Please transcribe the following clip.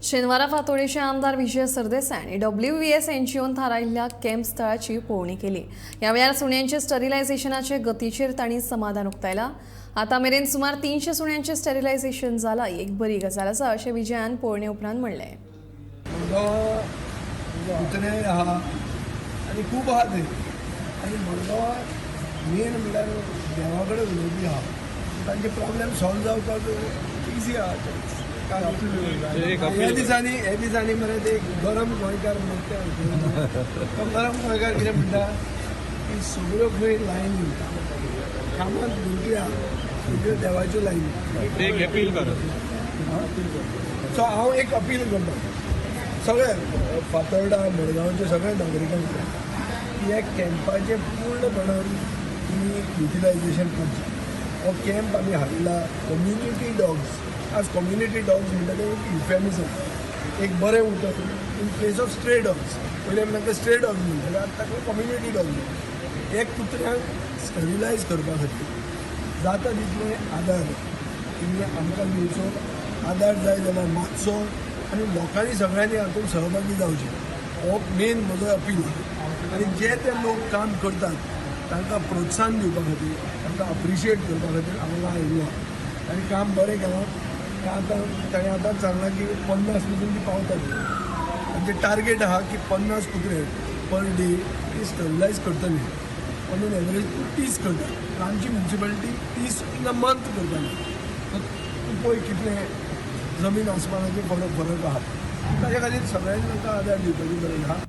शेनवारा फातोडेचे आमदार विजय सरदेसाय आनी डब्ल्यूव्हीएस एनजीओन थारायिल्ल्या कॅम्प स्थळाची पळोवणी केली. ह्या वेळार सुण्यांचे स्टरिलायझेशनाचे गतीचेर तांणी समाधान उक्तायला. आतां मेरेन सुमार 300 सुण्यांचे स्टरिलायझेशन जाला, ही एक बरी गजाल आसा अशें विजयान पळोवणे उपरांत म्हणलें. मडगांवां कुत्रे आहा आनी खूब आहा थंय. आनी मडगांवां मेन म्हणल्यार देवा कडेन उलोवपी आहा. तांचे प्रॉब्लेम सॉल्व जावपाक इजी आहा. एक ह्या अपील. दिसांनी, ह्या दिसांनी मरे ते एक गरम गोंयकार म्हणटा ते. तो गरम गोंयकार कितें म्हणटा की सगळ्यो खंय लायनी कामांत गुंतल्या, सगळ्यो देवाच्यो लायनी. एक अपील कर. सो हांव एक अपील करता सगळे फातोर्डा, मडगांवचे सगळे नागरिकांक की ह्या कॅम्पाचें पूर्णपणान तुमी युटिलायझेशन करचें. हो कॅम्प आमी हाडला कम्युनिटी डॉग्स. आज कम्युनिटी डॉग्स म्हणटा तें एक युफेमिजम, एक बरें उतर in place of stray dogs. पयलीं आमी तांकां स्ट्रे डॉग्स म्हणटाले, आतां ताका कम्युनिटी डॉग्स. एक कुत्र्यांक स्टरिलायज करपा खातीर जाता तितले आदार तुमी आमकां दिवचो. आदार जाय जाल्यार मागचो आनी लोकांनी सगळ्यांनी हातूंत सहभागी जावचें, हो मेन म्हजो अपील. आनी जे ते लोक काम करतात तांकां प्रोत्साहन दिवपा खातीर, तांकां अप्रिशिएट करपा खातीर हांव आयिल्लो आहा. आनी काम बरें केलां तें. आतां ताणें आतांच सांगलां की 50 पसून ती पावतात. तांचें टार्गेट आहा की 50 कुत्रे पर डे ती स्टरिलायज करतली. ऑन एन एवरेज तूं 30 करता. आमची म्युन्सिपालिटी 30 इन अ मंथ करताली. सो तूं पळय कितले जमीन आसमानाचे फरक फरक आहा. ताच्या खातीर सगळ्यांनी तांकां आदार दिवपाची गरज आहा.